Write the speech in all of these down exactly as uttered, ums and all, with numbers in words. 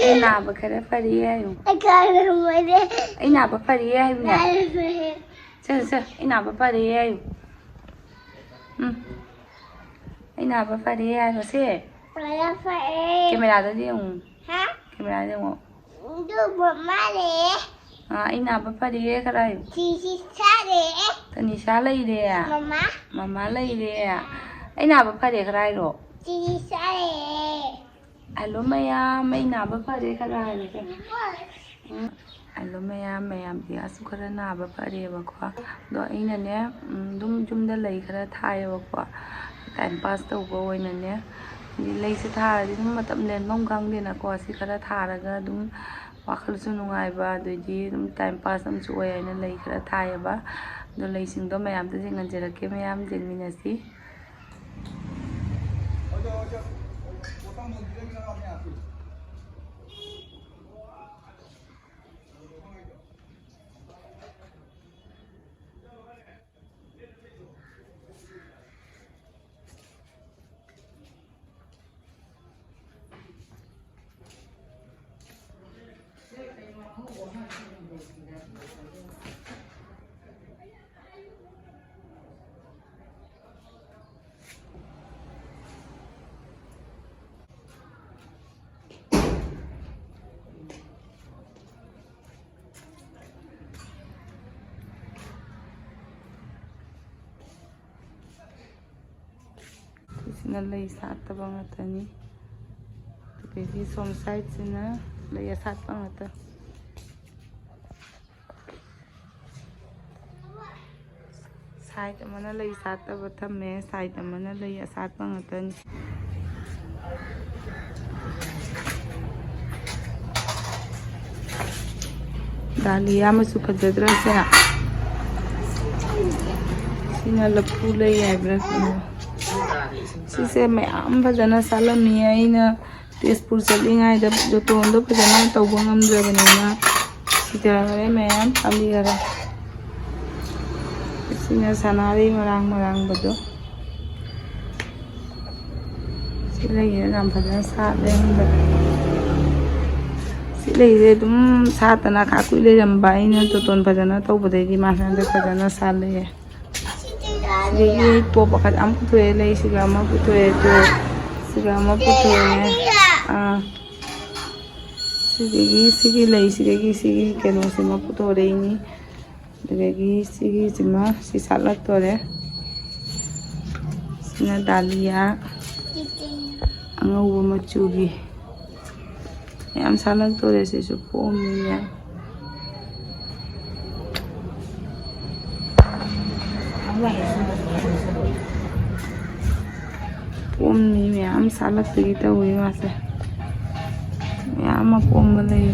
ꯑꯩ ꯅꯥꯕ ꯈꯔ ꯐꯔꯦ ꯍꯥꯏꯌꯨ꯫ ꯑꯩ ꯅꯥꯕ ꯐꯔꯦ ꯍꯥꯏꯌꯨꯅꯦ꯫ ꯆꯠꯂꯨ, ꯆꯠꯂꯨ, ꯑꯩ ꯅꯥꯕ ꯐꯔꯦ ꯍꯥꯏꯌꯨ꯫ ꯎꯝ꯫ ꯑꯩ ꯅꯥꯕ ꯐꯔꯦ ꯍꯥꯏꯔꯣ ꯁꯦ꯫ ꯐꯔꯦ, ꯐꯔꯦ꯫ ꯀꯦꯃꯦꯔꯥꯗꯗꯤ ꯌꯦꯡꯉꯨ꯫ ꯍꯥ? ꯀꯦꯃꯦꯔꯥꯗ ꯌꯦꯡꯉꯣ꯫ ꯑꯗꯨ ꯃꯃꯥꯅꯦ꯫ ꯑꯥ, ꯑꯩ ꯅꯥꯕ ꯐꯔꯦ ꯈꯔ ꯍꯥꯏꯌꯨ꯫ ꯁꯤꯁꯤ ꯆꯥꯔꯦ꯫ ꯇꯅꯤꯁꯥ ꯂꯩꯔꯦ꯫ ꯃꯃꯥ꯫ ꯃꯃꯥ ꯂꯩꯔꯦ꯫ ꯑꯩ ꯅꯥꯕ ꯐꯔꯦ ꯈꯔ ꯍꯥꯏꯔꯣ꯫ ꯁꯤꯁꯤ ꯆꯥꯔꯦ꯫ ꯍꯜꯂꯣ ꯃꯌꯥꯝ, ꯑꯩ ꯅꯥꯕ ꯐꯔꯦ ꯈꯔ ꯍꯥꯏꯔꯣ꯫ ꯎꯝ꯫ ꯍꯜꯂꯣ ꯃꯌꯥꯝ, ꯃꯌꯥꯝ ꯄꯤꯌꯥꯁꯨ ꯈꯔ ꯅꯥꯕ ꯐꯔꯦꯕꯀꯣ꯫ ꯑꯗꯣ ꯑꯩꯅꯅꯦ, ꯎꯝ, ꯑꯗꯨꯝ ꯌꯨꯝꯗ ꯂꯩ ꯈꯔ ꯊꯥꯏꯌꯦꯕꯀꯣ꯫ ꯇꯥꯏꯝ ꯄꯥꯁ ꯇꯧꯕ ꯑꯣꯏꯅꯅꯦ꯫ ꯍꯥꯏꯗꯤ ꯂꯩꯁꯦ ꯊꯥꯔꯗꯤ ꯑꯗꯨꯝ ꯃꯇꯝ ꯂꯦꯟꯐꯝ ꯈꯪꯗꯦꯅꯀꯣ꯫ ꯁꯤ ꯈꯔ ꯊꯥꯔꯒ ꯑꯗꯨꯝ ꯋꯥꯈꯜꯁꯨ ꯅꯨꯡꯉꯥꯏꯕ, ꯑꯗꯩꯗꯤ ꯑꯗꯨꯝ ꯇꯥꯏꯝ ꯄꯥꯁ ꯑꯃꯁꯨ ꯑꯣꯏ ꯍꯥꯏꯅ ꯂꯩ ꯈꯔ ꯊꯥꯏꯌꯦꯕ꯫ ꯑꯗꯣ ꯂꯩꯁꯤꯡꯗꯣ ꯃꯌꯥꯝꯗ ꯌꯦꯡꯍꯟꯖꯔꯛꯀꯦ, ꯃꯌꯥꯝ ꯌꯦꯡꯃꯤꯟꯅꯁꯤ꯫ ꯁꯤꯁꯤꯅ ꯂꯩ ꯁꯥꯠꯇꯕ ꯉꯥꯛꯇꯅꯤ꯫ ꯑꯗꯒꯤ ꯁꯣꯝ ꯁꯥꯏꯠꯁꯤꯅ ꯂꯩ ꯑꯁꯥꯠꯄ ꯉꯥꯛꯇ꯫ ꯁꯥꯏꯠ ꯑꯃꯅ ꯂꯩ ꯁꯥꯠꯇꯕ ꯊꯝꯃꯦ, ꯁꯥꯏꯠ ꯑꯃꯅ ꯂꯩ ꯑꯁꯥꯠꯄ ꯉꯥꯛꯇꯅꯤ꯫ ꯗꯥꯂꯤꯌꯥ ꯃꯆꯨ ꯐꯖꯗ꯭ꯔꯥ ꯁꯦ? ꯁꯤꯅ ꯂꯐꯨ ꯂꯩ ꯍꯥꯏꯕ꯭ꯔꯥ ꯀꯩꯅꯣ? ꯁꯤꯁꯦ ꯃꯌꯥꯝ ꯐꯖꯅ ꯁꯥꯠꯂꯝꯃꯤ꯫ ꯑꯩꯅ ꯇꯦꯖꯄꯨꯔ ꯆꯠꯂꯤꯉꯩꯗ ꯖꯣꯇꯣꯟꯗꯣ ꯐꯖꯅ ꯇꯧꯕ ꯉꯝꯗ꯭ꯔꯕꯅꯤꯅ ꯁꯤꯊꯈꯔꯦ, ꯃꯌꯥꯝ ꯄꯥꯝꯕꯤ ꯈꯔ꯫ ꯁꯤꯅ ꯁꯅꯥꯔꯩ ꯃꯔꯥꯡ ꯃꯔꯥꯡꯕꯗꯣ꯫ ꯁꯤ ꯂꯩꯁꯦ ꯌꯥꯝ ꯐꯖꯅ ꯁꯥꯠꯂꯦ ꯍꯟꯗꯛ꯫ ꯁꯤ ꯂꯩꯁꯦ ꯑꯗꯨꯝ ꯁꯥꯠꯇꯅ ꯈꯥ ꯀꯨꯏ ꯂꯩꯔꯝꯕ, ꯑꯩꯅ ꯖꯣꯇꯣꯟ ꯐꯖꯅ ꯇꯧꯕꯗꯩꯗꯤ ꯃꯥꯁꯦ ꯍꯟꯗꯛ ꯐꯖꯅ ꯁꯥꯠꯂꯛꯑꯦ꯫ ꯁꯤꯗꯒꯤ ꯇꯣꯞ ꯑꯃ ꯄꯨꯊꯣꯛꯑꯦ, ꯂꯩꯁꯤꯒ ꯑꯃ ꯄꯨꯊꯣꯛꯑꯦ, ꯇꯣꯞ ꯁꯤꯒ ꯑꯃ ꯄꯨꯊꯣꯛꯑꯦ꯫ ꯑꯥ, ꯁꯤꯗꯒꯤ ꯁꯤꯒꯤ ꯂꯩꯁꯤꯗꯒꯤ ꯁꯤꯒꯤ ꯀꯩꯅꯣꯁꯤꯃ ꯄꯨꯊꯣꯔꯛꯏꯅꯤ꯫ ꯑꯗꯨꯗꯒꯤ ꯁꯤꯒꯤꯁꯤꯃ ꯁꯤ ꯁꯥꯠꯂꯛꯇꯣꯔꯦ꯫ ꯁꯤꯅ ꯗꯥꯂꯤꯌꯥ ꯑꯉꯧꯕ ꯃꯆꯨꯒꯤ꯫ ꯌꯥꯝ ꯁꯥꯠꯂꯛꯇꯣꯔꯦ ꯁꯤꯁꯨ, ꯄꯣꯝꯃꯤꯅꯦ꯫ ꯄꯣꯝꯃꯤ ꯃꯌꯥꯝ ꯁꯥꯠꯂꯛꯇꯣꯏꯒꯤ ꯇꯧꯋꯤ ꯃꯥꯁꯦ꯫ ꯃꯌꯥꯝ ꯑꯃ ꯄꯣꯝꯕ ꯂꯩ꯫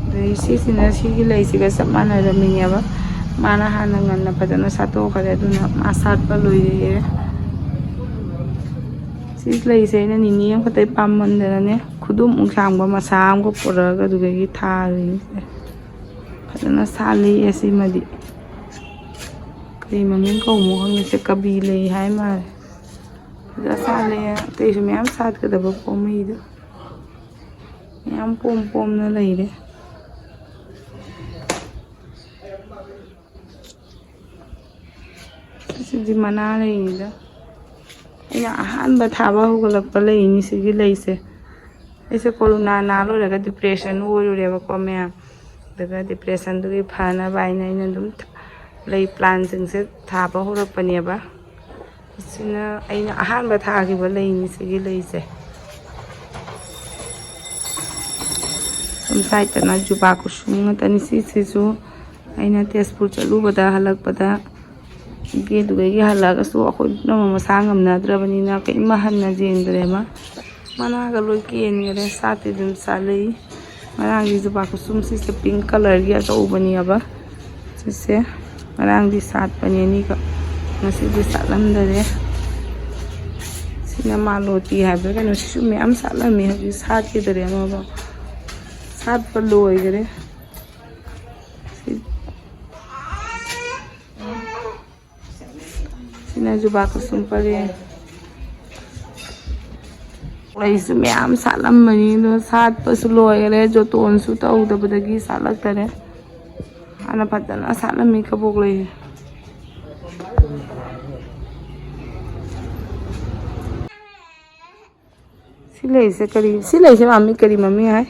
ꯑꯗꯩ ꯁꯤꯁꯤꯅ ꯁꯤꯒꯤ ꯂꯩꯁꯤꯒ ꯆꯞ ꯃꯥꯟꯅꯔꯝꯃꯤꯅꯦꯕ꯫ ꯃꯥꯅ ꯍꯥꯟꯅ ꯉꯟꯅ ꯐꯖꯅ ꯁꯥꯠꯇꯣꯛꯈ꯭ꯔꯦ, ꯑꯗꯨꯅ ꯃꯥ ꯁꯥꯠꯄ ꯂꯣꯏꯔꯦ꯫ ꯁꯤ ꯂꯩꯁꯦ ꯑꯩꯅ ꯅꯤꯅꯤ ꯑꯃꯈꯛꯇꯩ ꯄꯥꯝꯃꯟꯗꯅꯅꯦ, ꯈꯨꯗꯨꯞꯃꯨꯛ ꯁꯥꯡꯕ ꯃꯁꯥ ꯑꯃꯒ ꯄꯨꯔꯛꯑꯒ ꯑꯗꯨꯗꯒꯤ ꯊꯥꯔꯤꯅꯦ꯫ ꯐꯖꯅ ꯁꯥꯠꯂꯤ ꯑꯁꯤꯃꯗꯤ꯫ ꯀꯔꯤ ꯃꯃꯤꯡ ꯀꯧꯕꯅꯣ ꯈꯪꯗꯦ, ꯁꯦ ꯀꯕꯤ ꯂꯩ ꯍꯥꯏ ꯃꯥꯜꯂꯦ꯫ ꯐꯖꯅ ꯁꯥꯠꯂꯦ꯫ ꯑꯇꯩꯁꯨ ꯃꯌꯥꯝ ꯁꯥꯠꯀꯗꯕ ꯄꯣꯝꯃꯤꯗꯣ꯫ ꯃꯌꯥꯝ ꯄꯣꯝ ꯄꯣꯝꯅ ꯂꯩꯔꯦ꯫ ꯁꯤꯗꯤ ꯃꯅꯥ ꯂꯩꯅꯤꯗ꯫ ꯑꯩꯅ ꯑꯍꯥꯟꯕ ꯊꯥꯕ ꯍꯧꯒꯠꯂꯛꯄ ꯂꯩꯅꯤ ꯁꯤꯒꯤ ꯂꯩꯁꯦ꯫ ꯑꯩꯁꯦ ꯀꯣꯔꯣꯅꯥ ꯅꯥ ꯂꯣꯏꯔꯒ ꯗꯤꯄ꯭ꯔꯦꯁꯟ ꯑꯣꯏꯔꯨꯔꯦꯕꯀꯣ ꯃꯌꯥꯝ꯫ ꯑꯗꯨꯒ ꯗꯤꯄ꯭ꯔꯦꯁꯟꯗꯨꯒꯤ ꯐꯅꯕ ꯍꯥꯏꯅ ꯑꯩꯅ ꯑꯗꯨꯝ ꯂꯩ ꯄ꯭ꯂꯥꯟꯁꯤꯡꯁꯦ ꯊꯥꯕ ꯍꯧꯔꯛꯄꯅꯦꯕ꯫ ꯁꯤꯅ ꯑꯩꯅ ꯑꯍꯥꯟꯕ ꯊꯥꯈꯤꯕ ꯂꯩꯅꯤ ꯁꯤꯒꯤ ꯂꯩꯁꯦ꯫ ꯁꯣꯝ ꯁꯥꯏꯠꯇꯅ ꯖꯨꯕꯥ ꯀꯨꯁꯨꯝ ꯉꯥꯛꯇꯅꯤ꯫ ꯁꯤꯁꯤꯁꯨ ꯑꯩꯅ ꯇꯦꯖꯄꯨꯔ ꯆꯠꯂꯨꯕꯗ ꯍꯜꯂꯛꯄꯗ ꯒꯤ ꯑꯗꯨꯗꯒꯤ ꯍꯜꯂꯛꯑꯒꯁꯨ ꯑꯩꯈꯣꯏ ꯄꯨꯝꯅꯃꯛ ꯃꯁꯥ ꯉꯝꯅꯗ꯭ꯔꯕꯅꯤꯅ ꯀꯔꯤꯝ ꯍꯟꯅ ꯌꯦꯡꯗ꯭ꯔꯦ꯫ ꯃꯥ ꯃꯅꯥꯒ ꯂꯣꯏ ꯀꯦꯟꯈꯔꯦ꯫ ꯁꯥꯠꯇꯤ ꯑꯗꯨꯝ ꯁꯥꯠꯂꯤ꯫ ꯉꯔꯥꯡꯒꯤ ꯖꯨꯕꯥ ꯀꯨꯁꯨꯝꯁꯤꯁꯨ ꯄꯤꯡ ꯀꯂꯔꯒꯤ ꯑꯆꯧꯕꯅꯦꯕ꯫ ꯁꯤꯁꯦ ꯉꯔꯥꯡꯗꯤ ꯁꯥꯠꯄꯅꯦ ꯑꯅꯤꯈꯛ, ꯉꯁꯤꯗꯤ ꯁꯥꯠꯂꯝꯗꯔꯦ꯫ ꯁꯤꯅ ꯃꯥꯂꯣꯇꯤ ꯍꯥꯏꯕ꯭ꯔꯥ ꯀꯩꯅꯣ, ꯁꯤꯁꯨ ꯃꯌꯥꯝ ꯁꯥꯠꯂꯝꯃꯤ, ꯍꯧꯖꯤꯛ ꯁꯥꯠꯈꯤꯗꯔꯦ ꯑꯃꯐꯥꯎ꯫ ꯁꯥꯠꯄ ꯂꯣꯏꯈꯔꯦ꯫ ꯁꯤ ꯁꯤꯅ ꯖꯨꯕꯥ ꯀꯨꯁꯨꯝ ꯄꯔꯦꯡ꯫ ꯂꯩꯁꯨ ꯃꯌꯥꯝ ꯁꯥꯠꯂꯝꯕꯅꯤ, ꯑꯗꯣ ꯁꯥꯠꯄꯁꯨ ꯂꯣꯏꯈꯔꯦ, ꯖꯣꯇꯣꯟꯁꯨ ꯇꯧꯗꯕꯗꯒꯤ ꯁꯥꯠꯂꯛꯇꯔꯦ꯫ ꯍꯥꯟꯅ ꯐꯖꯅ ꯁꯥꯠꯂꯝꯃꯤ ꯀꯕꯣꯛ ꯂꯩ꯫ ꯁꯤ ꯂꯩꯁꯦ ꯀꯔꯤ, ꯁꯤ ꯂꯩꯁꯦ ꯃꯃꯤꯡ ꯀꯔꯤ ꯃꯃꯤꯡ ꯍꯥꯏ?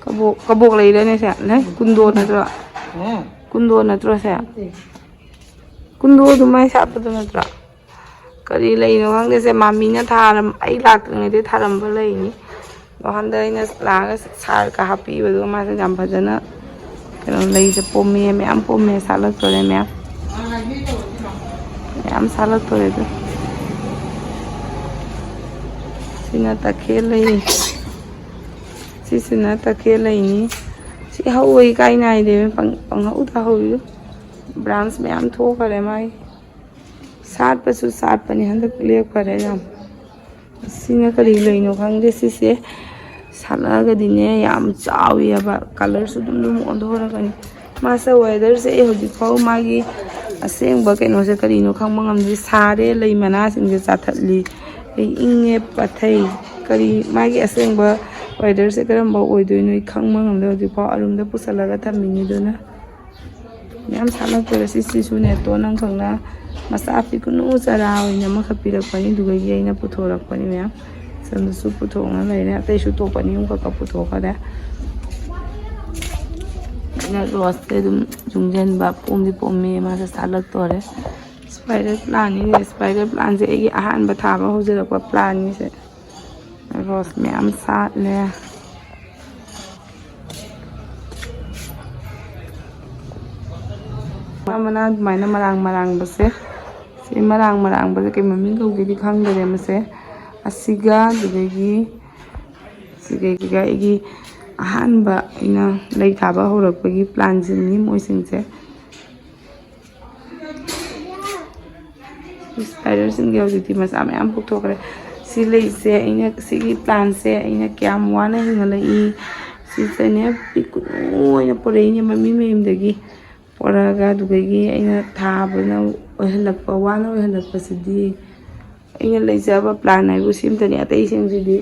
ꯀꯕꯣꯛ, ꯀꯕꯣꯛ ꯂꯩꯔꯅꯦ ꯁꯦ? ꯅꯦ, ꯀꯨꯟꯗꯣ ꯅꯠꯇ꯭ꯔꯣ? ꯀꯨꯟꯗꯣ ꯅꯠꯇ꯭ꯔꯣ ꯁꯦ? ꯀꯨꯟꯗꯣ ꯑꯗꯨꯃꯥꯏꯅ ꯁꯥꯠꯄꯗꯣ ꯅꯠꯇ꯭ꯔꯣ? ꯀꯔꯤ ꯂꯩꯅꯣ ꯈꯪꯗꯦ ꯁꯦ, ꯃꯥꯃꯤꯅ ꯊꯥꯔꯝ-, ꯑꯩ ꯂꯥꯛꯇ꯭ꯔꯤꯉꯩꯗꯩ ꯊꯥꯔꯝꯕ ꯂꯩꯅꯤ꯫ ꯑꯗꯣ ꯍꯟꯗꯛ ꯑꯩꯅ ꯂꯥꯛꯑꯒ ꯁꯥꯔꯒ ꯍꯥꯞꯄꯤꯕꯗꯨꯒ ꯃꯥꯁꯦ ꯌꯥꯝ ꯐꯖꯅ ꯀꯩꯅꯣ, ꯂꯩꯁꯦ ꯄꯣꯝꯃꯦ, ꯃꯌꯥꯝ ꯄꯣꯝꯃꯦ, ꯁꯥꯠꯂꯛꯇꯣꯔꯦ ꯃꯌꯥꯝ꯫ ꯃꯌꯥꯝ ꯁꯥꯠꯂꯛꯇꯣꯔꯦ ꯑꯗꯨ꯫ ꯁꯤꯅ ꯇꯈꯦꯜ ꯂꯩ꯫ ꯁꯤꯁꯤꯅ ꯇꯈꯦꯜ ꯂꯩꯅꯤ꯫ ꯁꯤ ꯍꯧꯕ ꯏꯀꯥꯏ ꯅꯥꯏꯗꯦ, ꯄꯪ-, ꯄꯪꯍꯧꯗ ꯍꯧꯋꯤ꯫ ꯕ꯭ꯔꯥꯟꯁ ꯃꯌꯥꯝ ꯊꯣꯛꯈꯔꯦ ꯃꯥꯒꯤ꯫ ꯁꯥꯠꯄꯁꯨ ꯁꯥꯠꯄꯅꯤ, ꯍꯟꯗꯛ ꯂꯦꯞꯈꯔꯦ ꯌꯥꯝ꯫ ꯁꯤꯅ ꯀꯔꯤ ꯂꯩꯅꯣ ꯈꯪꯗꯦ꯫ ꯁꯤꯁꯦ ꯁꯥꯠꯂꯛꯑꯒꯗꯤꯅꯦ ꯌꯥꯝ ꯆꯥꯎꯋꯤ ꯍꯥꯏꯕ, ꯀꯂꯔꯁꯨ ꯑꯗꯨꯝ ꯑꯗꯨꯝ ꯑꯣꯟꯊꯣꯔꯛꯀꯅꯤ꯫ ꯃꯥꯁꯦ ꯋꯦꯗꯔꯁꯦ ꯑꯩ ꯍꯧꯖꯤꯛꯐꯥꯎ ꯃꯥꯒꯤ ꯑꯁꯦꯡꯕ ꯀꯩꯅꯣꯁꯦ ꯀꯔꯤꯅꯣ ꯈꯪꯕ ꯉꯝꯗ꯭ꯔꯤ꯫ ꯁꯥꯔꯦ, ꯂꯩ ꯃꯅꯥꯁꯤꯡꯁꯦ ꯆꯥꯊꯠꯂꯤ꯫ ꯑꯩ ꯏꯪꯉꯦ, ꯄꯠꯊꯩ꯫ ꯀꯔꯤ ꯃꯥꯒꯤ ꯑꯁꯦꯡꯕ ꯋꯦꯗꯔꯁꯦ ꯀꯔꯝꯕ ꯑꯣꯏꯗꯣꯏꯅꯣ ꯑꯩ ꯈꯪꯕ ꯉꯝꯗꯦ꯫ ꯍꯧꯖꯤꯛꯐꯥꯎ ꯑꯔꯨꯝꯗ ꯄꯨꯁꯜꯂꯒ ꯊꯝꯃꯤꯅꯤ꯫ ꯑꯗꯨꯅ ꯌꯥꯝ ꯁꯥꯠꯂꯛꯇꯣꯔꯦ꯫ ꯁꯤ, ꯁꯤꯁꯨꯅꯦ ꯇꯣꯟ ꯑꯃꯈꯛꯅ ꯃꯆꯥ ꯄꯤꯛꯀꯨꯅꯨ ꯆꯔꯥ ꯑꯣꯏꯅ ꯑꯃꯈꯛ ꯄꯤꯔꯛꯄꯅꯤ, ꯑꯗꯨꯗꯒꯤ ꯑꯩꯅ ꯄꯨꯊꯣꯔꯛꯄꯅꯤ ꯃꯌꯥꯝ꯫ ꯁꯣꯝꯗꯁꯨ ꯄꯨꯊꯣꯛꯅ ꯂꯩꯔꯦ, ꯑꯇꯩꯁꯨ ꯑꯇꯣꯞꯄ ꯑꯅꯤ ꯑꯍꯨꯝꯈꯛꯀ ꯄꯨꯊꯣꯛꯈꯔꯦ꯫ ꯑꯩꯅ ꯔꯣꯁꯁꯦ ꯑꯗꯨꯝ ꯌꯨꯡꯁꯤꯟꯕ, ꯄꯣꯝꯗꯤ ꯄꯣꯝꯃꯤ, ꯃꯥꯁꯦ ꯁꯥꯠꯂꯛꯇꯣꯔꯦ꯫ ꯁ꯭ꯄꯥꯏꯗꯔ ꯄ꯭ꯂꯥꯟꯅꯤꯅꯦ, ꯁ꯭ꯄꯥꯏꯗꯔ ꯄ꯭ꯂꯥꯟꯁꯦ ꯑꯩꯒꯤ ꯑꯍꯥꯟꯕ ꯊꯥꯕ ꯍꯧꯖꯔꯛꯄ ꯄ꯭ꯂꯥꯟꯅꯤꯁꯦ꯫ ꯔꯣꯁ ꯃꯌꯥꯝ ꯁꯥꯠꯂꯦ꯫ ꯃꯅꯥ ꯑꯗꯨꯃꯥꯏꯅ ꯃꯔꯥꯡ ꯃꯔꯥꯡꯕꯁꯦ, ꯁꯤ ꯃꯔꯥꯡ ꯃꯔꯥꯡꯕꯁꯦ ꯀꯩ ꯃꯃꯤꯡ ꯀꯧꯒꯦꯗꯤ ꯈꯪꯗꯔꯦ꯫ ꯃꯁꯦ ꯑꯁꯤꯒ, ꯑꯗꯨꯗꯒꯤ ꯁꯤꯒꯩꯁꯤꯒ ꯑꯩꯒꯤ ꯑꯍꯥꯟꯕ ꯑꯩꯅ ꯂꯩ ꯊꯥꯕ ꯍꯧꯔꯛꯄꯒꯤ ꯄ꯭ꯂꯥꯟꯁꯤꯡꯅꯤ ꯃꯣꯏꯁꯤꯡꯁꯦ꯫ ꯁ꯭ꯄꯥꯏꯗꯔꯁꯤꯡꯒꯤ ꯍꯧꯖꯤꯛꯇꯤ ꯃꯆꯥ ꯃꯌꯥꯝ ꯄꯣꯛꯊꯣꯛꯈ꯭ꯔꯦ꯫ ꯁꯤ ꯂꯩꯁꯦ ꯑꯩꯅ, ꯁꯤꯒꯤ ꯄ꯭ꯂꯥꯟꯁꯦ ꯑꯩꯅ ꯀꯌꯥꯝ ꯋꯥꯅ ꯍꯤꯡꯍꯜꯂꯛꯏ꯫ ꯁꯤꯁꯦꯅꯦ ꯄꯤꯛꯀꯨ ꯑꯣꯏꯅ ꯄꯨꯔꯛꯏꯅꯦ ꯃꯃꯤ ꯃꯌꯨꯝꯗꯒꯤ꯫ ꯄꯣꯔꯛꯑꯒ ꯑꯗꯨꯗꯒꯤ ꯑꯩꯅ ꯊꯥꯕꯅ ꯑꯣꯏꯍꯜꯂꯛꯄ, ꯋꯥꯅ ꯑꯣꯏꯍꯜꯂꯛꯄꯁꯤꯗꯤ ꯑꯩꯅ ꯂꯩꯖꯕ ꯄ꯭ꯂꯥꯟ ꯍꯥꯏꯕꯨ ꯁꯤꯝꯇꯅꯤ꯫ ꯑꯇꯩꯁꯤꯡꯁꯤꯗꯤ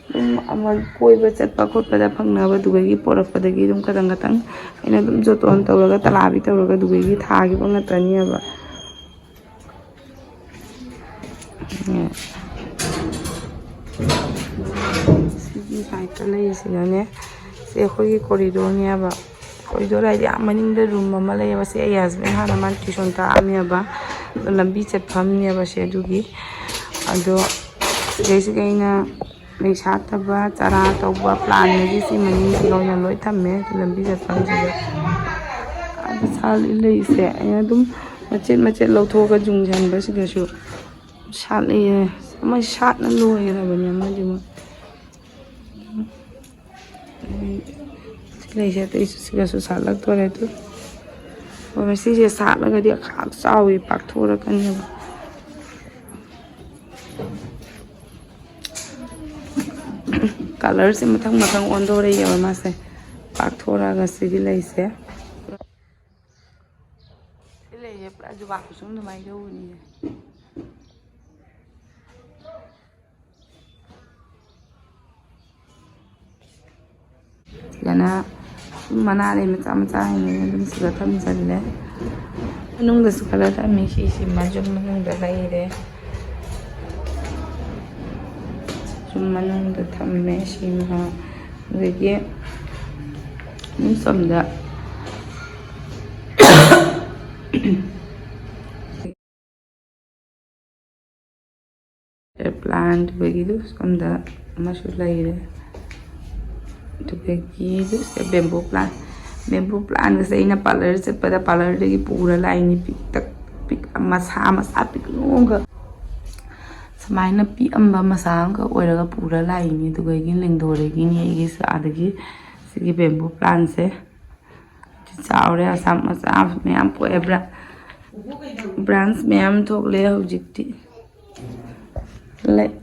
ꯑꯗꯨꯝ ꯑꯃ ꯀꯣꯏꯕ ꯆꯠꯄ ꯈꯣꯠꯄꯗ ꯐꯪꯅꯕ ꯑꯗꯨꯒꯤ ꯄꯣꯔꯛꯄꯗꯒꯤ ꯑꯗꯨꯝ ꯈꯇꯪ ꯈꯇꯪ ꯑꯩꯅ ꯑꯗꯨꯝ ꯖꯣꯇꯣꯟ ꯇꯧꯔꯒ, ꯇꯂꯥꯕꯤ ꯇꯧꯔꯒ ꯑꯗꯨꯗꯒꯤ ꯊꯥꯈꯤꯕ ꯉꯥꯛꯇꯅꯦꯕ꯫ ꯁꯤꯒꯤ ꯁꯥꯏꯠꯇ ꯂꯩꯔꯤꯁꯤꯅꯅꯦ, ꯁꯤ ꯑꯩꯈꯣꯏꯒꯤ ꯀꯣꯔꯤꯗꯣꯔꯅꯦꯕ꯫ ꯀꯣꯔꯤꯗꯣꯔ ꯍꯥꯏꯗꯤ ꯌꯥꯝ ꯃꯅꯤꯡꯗ ꯔꯨꯝ ꯑꯃ ꯂꯩꯌꯦꯕ꯫ ꯁꯤ ꯑꯩ ꯍꯁꯕꯦꯟ ꯍꯥꯟꯅ ꯃꯥꯅ ꯇ꯭ꯋꯤꯁꯟ ꯇꯥꯛꯑꯝꯃꯦꯕ꯫ ꯑꯗꯣ ꯂꯝꯕꯤ ꯆꯠꯐꯝꯅꯦꯕ ꯁꯦ ꯑꯗꯨꯒꯤ꯫ ꯑꯗꯣ ꯁꯤꯗꯩꯁꯤꯗ ꯑꯩꯅ ꯂꯩ ꯁꯥꯠꯇꯕ, ꯆꯔꯥ ꯇꯧꯕ ꯄ꯭ꯂꯥꯟꯗꯒꯤ ꯁꯤ ꯃꯅꯤꯡꯁꯤꯒ ꯑꯣꯏꯅ ꯂꯣꯏ ꯊꯝꯃꯦ ꯂꯝꯕꯤ ꯆꯠꯐꯝꯁꯤꯗ꯫ ꯑꯗ ꯁꯥꯠꯂꯤ ꯂꯩꯁꯦ ꯑꯩꯅ ꯑꯗꯨꯝ ꯃꯆꯦꯠ ꯃꯆꯦꯠ ꯂꯧꯊꯣꯛꯑꯒ ꯌꯨꯡꯁꯤꯟꯕꯁꯤꯗꯁꯨ ꯁꯥꯠꯂꯤꯌꯦ꯫ ꯑꯃ ꯁꯥꯠꯅ ꯂꯣꯏꯈ꯭ꯔꯕꯅꯦ ꯑꯃꯗꯤ ꯃꯣꯏ꯫ ꯁꯤ ꯂꯩꯁꯦ ꯑꯇꯩꯁꯨ ꯁꯤꯒꯁꯨ ꯁꯥꯠꯂꯛꯇꯣꯔꯦ ꯑꯗꯨ꯫ ꯍꯣꯏ, ꯃꯁꯤꯁꯦ ꯁꯥꯠꯂꯒꯗꯤ ꯈꯥꯛ ꯆꯥꯎꯋꯤ, ꯄꯥꯛꯊꯣꯔꯛꯀꯅꯦꯕ꯫ ꯀꯂꯔꯁꯦ ꯃꯊꯪ ꯃꯊꯪ ꯑꯣꯟꯗꯣꯔꯛꯑꯦꯕ ꯃꯥꯁꯦ ꯄꯥꯛꯊꯣꯔꯛꯑꯒ ꯁꯤꯒꯤ ꯂꯩꯁꯦ꯫ ꯁꯤ ꯂꯩꯁꯦ ꯄꯨꯔꯥ ꯖꯨꯕꯥ ꯀꯨꯁꯨꯝ ꯑꯗꯨꯃꯥꯏꯅ ꯇꯧꯕꯅꯤꯅꯦ꯫ ꯁꯤꯗꯅ ꯁꯨꯝ ꯃꯅꯥ ꯂꯩ ꯃꯆꯥ ꯃꯆꯥ ꯍꯥꯏꯅ ꯑꯗꯨꯝ ꯁꯤꯗ ꯊꯝꯖꯜꯂꯦ꯫ ꯃꯅꯨꯡꯗꯁꯨ ꯈꯔ ꯊꯝꯃꯤ꯫ ꯁꯤꯁꯤꯃ ꯌꯨꯝ ꯃꯅꯨꯡꯗ ꯂꯩꯔꯦ꯫ ꯌꯨꯝ ꯃꯅꯨꯡꯗ ꯊꯝꯃꯦ ꯁꯤꯃ꯫ ꯑꯗꯒꯤ ꯑꯗꯨꯝ ꯁꯣꯝꯗ ꯄ꯭ꯂꯥꯟ ꯑꯗꯨꯗꯒꯤꯗꯨ ꯁꯣꯝꯗ ꯑꯃꯁꯨ ꯂꯩꯔꯦ꯫ ꯑꯗꯨꯗꯒꯤꯗꯨ ꯁꯤꯗ ꯕꯦꯝꯕꯨ ꯄ꯭ꯂꯥꯟ꯫ ꯕꯦꯝꯕꯨ ꯄ꯭ꯂꯥꯟꯒꯁꯦ ꯑꯩꯅ ꯄꯥꯔꯂꯔ ꯆꯠꯄꯗ ꯄꯥꯔꯂꯔꯗꯒꯤ ꯄꯨꯔ ꯂꯥꯛꯏꯅꯤ꯫ ꯄꯤꯛꯇꯛ ꯄꯤꯛ ꯃꯁꯥ ꯃꯁꯥ ꯄꯤꯛꯅꯨꯒ ꯁꯨꯃꯥꯏꯅ ꯄꯤꯛꯑꯝꯕ ꯃꯁꯥ ꯑꯃꯈꯛ ꯑꯣꯏꯔꯒ ꯄꯨꯔ ꯂꯥꯛꯏꯅꯤ꯫ ꯑꯗꯨꯗꯒꯤ ꯂꯦꯡꯗꯣꯔꯒꯤꯅꯤ ꯑꯩꯒꯤꯁꯨ ꯑꯥꯗꯒꯤ ꯁꯤꯒꯤ ꯕꯦꯝꯕꯨ ꯄ꯭ꯂꯥꯟꯁꯦ꯫ ꯆꯥꯎꯔꯦ, ꯑꯁꯥꯝ ꯃꯆꯥ ꯃꯌꯥꯝ ꯄꯣꯛꯑꯦ꯫ ꯕ꯭ꯔꯥ-, ꯕ꯭ꯔꯥꯟꯁ ꯃꯌꯥꯝ ꯊꯣꯛꯂꯦ ꯍꯧꯖꯤꯛꯇꯤ꯫ ꯂꯩ-,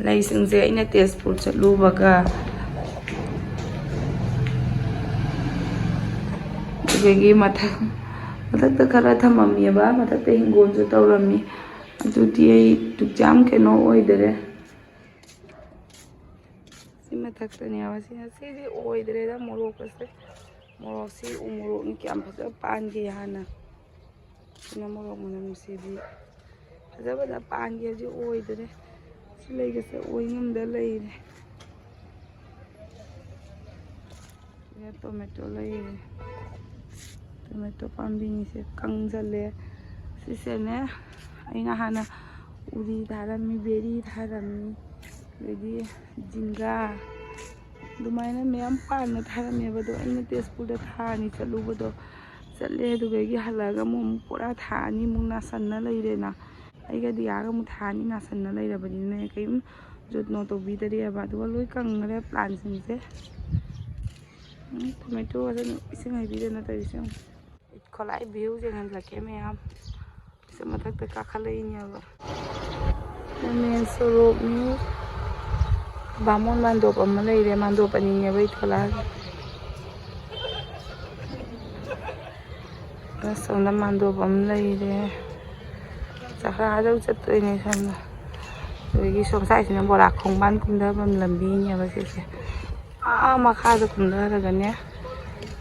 ꯂꯩꯁꯤꯡꯁꯦ ꯑꯩꯅ ꯇꯦꯖꯄꯨꯔ ꯆꯠꯂꯨꯕꯒ ꯑꯗꯨꯗꯒꯤ ꯃꯊꯪ ꯃꯊꯛꯇ ꯈꯔ ꯊꯝꯃꯝꯃꯦꯕ, ꯃꯊꯛꯇ ꯍꯤꯡꯒꯣꯜꯁꯨ ꯇꯧꯔꯝꯃꯤ꯫ ꯑꯗꯨꯗꯤ ꯑꯩ ꯌꯥꯝ ꯀꯩꯅꯣ ꯑꯣꯏꯗꯔꯦ꯫ ꯁꯤ ꯃꯊꯛꯇꯅꯦꯕ, ꯁꯤꯅ, ꯁꯤꯗꯤ ꯑꯣꯏꯗ꯭ꯔꯦꯗ ꯃꯣꯔꯣꯛꯀꯁꯦ꯫ ꯃꯣꯔꯣꯛꯁꯤ ꯎ ꯃꯣꯔꯣꯛꯅꯤ, ꯀꯌꯥꯝ ꯐꯖꯕ ꯄꯥꯟꯒꯦ ꯍꯥꯟꯅ꯫ ꯁꯤꯅ ꯃꯣꯔꯣꯛ ꯃꯅꯝꯁꯤꯗꯤ ꯐꯖ ꯐꯖ ꯄꯥꯟꯒꯦ, ꯍꯧꯖꯤꯛ ꯑꯣꯏꯗ꯭ꯔꯦ꯫ ꯁꯤ ꯂꯩꯒꯁꯦ ꯑꯣꯏ ꯉꯝꯗ ꯂꯩꯔꯦ꯫ ꯁꯤꯗ ꯇꯣꯃꯦꯇꯣ ꯂꯩꯔꯦ꯫ ꯇꯣꯃꯦꯇꯣ ꯄꯥꯝꯕꯤꯁꯦ ꯀꯪꯁꯜꯂꯦ꯫ ꯁꯤꯁꯦꯅꯦ, ꯑꯩꯅ ꯍꯥꯟꯅ ꯎꯔꯤ ꯊꯥꯔꯝꯃꯤ, ꯕꯦꯔꯤ ꯊꯥꯔꯝꯃꯤ, ꯑꯗꯒꯤ ꯖꯤꯡꯒꯥ, ꯑꯗꯨꯃꯥꯏꯅ ꯃꯌꯥꯝ ꯄꯥꯟꯅ ꯊꯥꯔꯝꯃꯦꯕ꯫ ꯑꯗꯣ ꯑꯩꯅ ꯇꯦꯖꯄꯨꯔꯗ ꯊꯥ ꯑꯅꯤ ꯆꯠꯂꯨꯕꯗꯣ, ꯆꯠꯂꯦ, ꯑꯗꯨꯗꯒꯤ ꯍꯜꯂꯛꯑꯒ ꯑꯃꯨꯛ, ꯑꯃꯨꯛ ꯄꯨꯔꯥ ꯊꯥ ꯑꯅꯤꯃꯨꯛ ꯅꯥꯁꯟꯅ ꯂꯩꯔꯦꯅ꯫ ꯑꯩꯒ ꯗꯤꯌꯥꯒ ꯑꯃꯨꯛ ꯊꯥ ꯑꯅꯤ ꯅꯥꯁꯟꯅ ꯂꯩꯔꯕꯅꯤꯅ ꯀꯔꯤꯝ ꯖꯣꯠꯅꯣ ꯇꯧꯕꯤꯗꯔꯦꯕ꯫ ꯑꯗꯨꯒ ꯂꯣꯏ ꯀꯪꯈ꯭ꯔꯦ ꯄ꯭ꯂꯥꯟꯁꯤꯡꯁꯦ꯫ ꯎꯝ, ꯇꯣꯃꯦꯇꯣꯒꯁꯦ ꯏꯁꯤꯡ ꯍꯩꯕꯤꯗꯅ ꯇꯧꯔꯤꯁꯦ ꯌꯦꯡꯉꯨ꯫ ꯈꯣꯂꯥꯏ ꯚ꯭ꯌꯨ ꯌꯦꯡꯍꯜꯂꯛꯀꯦ ꯃꯌꯥꯝ꯫ ꯁꯤ ꯃꯊꯛꯇ ꯀꯥꯈꯠꯂꯛꯏꯅꯦꯕ꯫ ꯃꯦꯟ ꯁꯣꯔꯣꯛꯅꯤ꯫ ꯕꯥꯃꯣꯟ ꯃꯥꯟꯗꯣꯞ ꯑꯃ ꯂꯩꯔꯦ, ꯃꯥꯟꯗꯣꯞ ꯑꯅꯤꯅꯦꯕ ꯑꯩ ꯊꯣꯛꯂꯛꯑꯒ꯫ ꯑꯁꯣꯝꯗ ꯃꯥꯟꯗꯣꯞ ꯑꯃ ꯂꯩꯔꯦ꯫ ꯆꯥꯛꯈꯥꯗꯧ ꯆꯠꯇꯣꯏꯅꯦ ꯁꯣꯝꯗ꯫ ꯑꯗꯒꯤ ꯁꯣꯝ ꯁꯥꯏꯁꯤꯅ ꯕꯣꯔꯥ ꯈꯣꯡꯕꯥꯟ ꯀꯨꯝꯊꯐꯝ ꯂꯝꯕꯤꯅꯦꯕ ꯁꯤꯁꯦ꯫ ꯑꯥ ꯃꯈꯥꯗ ꯀꯨꯝꯊꯔꯒꯅꯦ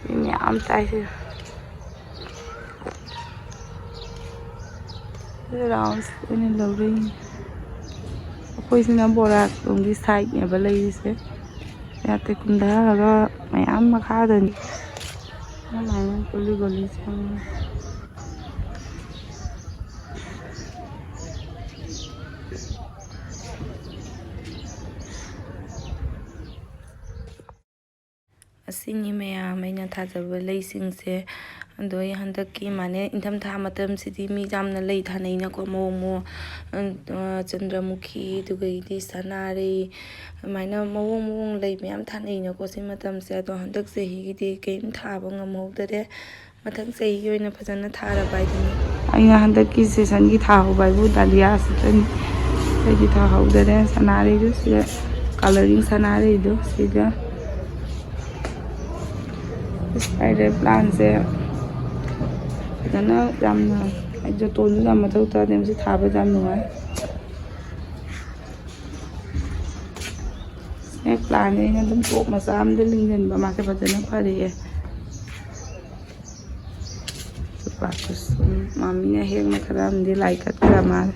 ꯃꯤ ꯃꯌꯥꯝ ꯇꯥꯏꯁꯦ꯫ ꯔꯥꯎꯟꯁ ꯑꯣꯏꯅ ꯂꯧꯔꯛꯏꯅꯦ꯫ ꯑꯩꯈꯣꯏꯁꯤꯅ ꯕꯣꯔꯥ ꯂꯣꯝꯒꯤ ꯁꯥꯏꯠꯅꯦꯕ ꯂꯩꯔꯤꯁꯦ꯫ ꯌꯥꯇꯩ ꯀꯨꯝꯊꯔꯒ ꯃꯌꯥꯝ ꯃꯈꯥꯗꯅꯤ꯫ ꯑꯗꯨꯃꯥꯏꯅ ꯒꯣꯂꯤ ꯒꯣꯂꯤ ꯆꯪꯉꯤ꯫ ꯑꯁꯤꯅꯤ ꯃꯌꯥꯝ ꯑꯩꯅ ꯊꯥꯖꯕ ꯂꯩꯁꯤꯡꯁꯦ꯫ ꯑꯗꯣ ꯑꯩ ꯍꯟꯗꯛꯀꯤ ꯃꯥꯅꯦ ꯏꯪꯊꯝꯊꯥ ꯃꯇꯝꯁꯤꯗꯤ ꯃꯤ ꯌꯥꯝꯅ ꯂꯩ ꯊꯥꯅꯩꯅꯀꯣ, ꯃꯑꯣꯡ ꯃꯑꯣꯡ, ꯑ, ꯆꯟꯗ꯭ꯔꯃꯨꯈꯤ, ꯑꯗꯨꯒꯩꯗꯤ ꯁꯅꯥꯔꯩ, ꯑꯗꯨꯃꯥꯏꯅ ꯃꯑꯣꯡ ꯃꯑꯣꯡ ꯂꯩ ꯃꯌꯥꯝ ꯊꯥꯅꯩꯅꯀꯣ ꯁꯤ ꯃꯇꯝꯁꯦ꯫ ꯑꯗꯣ ꯍꯟꯗꯛ ꯆꯍꯤꯒꯤꯗꯤ ꯀꯔꯤꯝ ꯊꯥꯕ ꯉꯝꯍꯧꯗꯔꯦ꯫ ꯃꯊꯪ ꯆꯍꯤꯒꯤ ꯑꯣꯏꯅ ꯐꯖꯅ ꯊꯥꯔꯕ ꯍꯥꯏꯗꯨꯅꯤ꯫ ꯑꯩꯅ ꯍꯟꯗꯛꯀꯤ ꯁꯦꯁꯟꯒꯤ ꯊꯥꯍꯧꯕ ꯍꯥꯏꯕꯨ ꯗꯥꯂꯤꯌꯥ ꯈꯛꯇꯅꯤ꯫ ꯑꯩꯗꯤ ꯊꯥꯍꯧꯗꯔꯦ꯫ ꯁꯅꯥꯔꯩꯗꯨ ꯁꯤꯗ, ꯀꯂꯔꯤꯡ ꯁꯅꯥꯔꯩꯗꯨ ꯁꯤꯗ꯫ ꯁ꯭ꯄꯥꯏꯗꯔ ꯄ꯭ꯂꯥꯟꯁꯦ ꯐꯖꯅ ꯌꯥꯝꯅ ꯍꯥꯏꯗꯤ ꯖꯣꯇꯣꯟꯁꯨ ꯌꯥꯝ ꯃꯊꯧ ꯇꯥꯗꯦ꯫ ꯃꯁꯤ ꯊꯥꯕꯗ ꯌꯥꯝ ꯅꯨꯡꯉꯥꯏ꯫ ꯁ꯭ꯅꯦꯛ ꯄ꯭ꯂꯥꯟꯁꯦ ꯑꯩꯅ ꯑꯗꯨꯝ ꯇꯣꯞ ꯃꯆꯥ ꯑꯃꯗ ꯂꯤꯡꯁꯤꯟꯕ, ꯃꯥꯁꯦ ꯐꯖꯅ ꯐꯔꯛꯑꯦ꯫ ꯆꯨꯄꯥꯛꯇꯨꯁꯨ ꯃꯃꯤꯅ ꯍꯦꯛꯅ ꯈꯔ ꯑꯃꯗꯤ ꯂꯥꯏ ꯀꯠꯈ꯭ꯔ ꯃꯥꯜꯂꯦ꯫